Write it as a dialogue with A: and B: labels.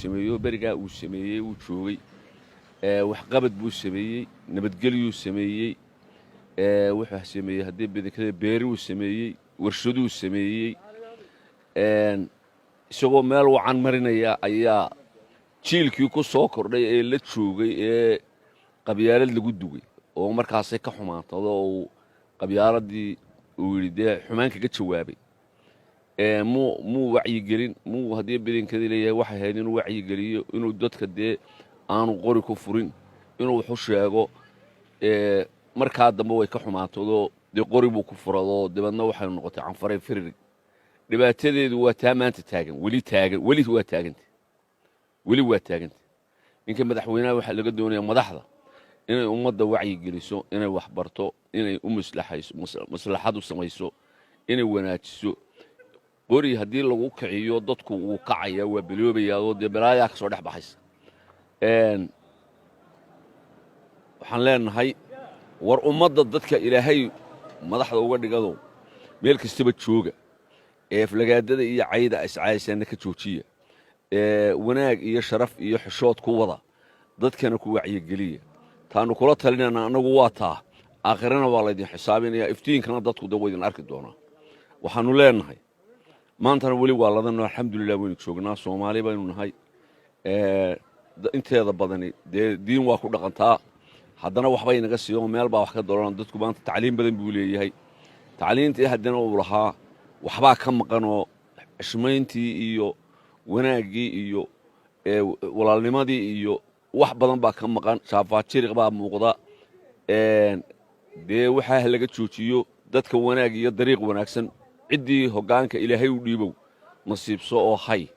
A: Sameeyo berigaa uu sameeyey, uu joogay, waxqabad buu sameeyey, nabadgelyuu sameeyey, wuxuu sameeyey haddii bidikada beeruu sameeyey, warshaduu sameeyey. Isagoo meel wacan marinaya ayaa jiilkii ku soo kordhay ee la joogay ee qabyaalad lagu dugay oo markaasay ka xumaantado oo uu qabyaaladii uu yidhi dee xumaan kaga jawaabay. Muu wacyigelin, muu haddii bidinkadii leeyahay waxay ahayd inuu wacyigeliyo, inuu dadka dee aanu qori ku furin, inuu waxu sheego. Markaa dambe way ka xumaatadoo dee qori buu ku furadoo dabeedna waxay noqotay canfaray firirig. Dhibaatadeedu waa taa maanta taagan, weli taagan, weli waa taaganta, weli waa taaganta. Ninka madaxweynaha waxaa laga doonaya madaxda inay ummadda wacyigeliso, inay waxbarto, inay u maslaxayso, maslaxad u samayso, inay wanaajiso. Qori haddii lagu kiciyo dadku wuu kacaya, waa beloobayaa oo dee balaayaa ka soo dhex baxaysa. Waxaan leenahay, war ummadda dadka Ilaahay madaxda uga dhigado meel kastaba jooga ee aflagaadada iyo cayda iscaaysaana ka joojiya, ee wanaag iyo sharaf iyo xishood ku wada, dadkana ku wacyigeliya. Taanu kula talinayna annagu waa taa. Aakhirana waa laydin xisaabinaya, iftiinkana dadku de waydin arki doonaa. Waxaanu leenahay maantana weli waa ladanno, alxamdulilah waynu joognaa, Soomaali baynu nahay, inteeda badani dee diin waa ku dhaqantaa. Haddana waxbay naga siiyo, meel baa wax ka doolan. Dadku maanta tacliim badan buu leeyahay, tacliintii haddana uu lahaa waxbaa ka maqanoo cishmayntii iyo wanaaggii iyo walaalnimadii iyo wax badan baa ka maqan, shaafaajiriq baa muuqda. Dee waxaa laga joojiyo dadka wanaag iyo dariiq wanaagsan. Ciddii hoggaanka Ilaahay u dhiibow nasiibso oo hay.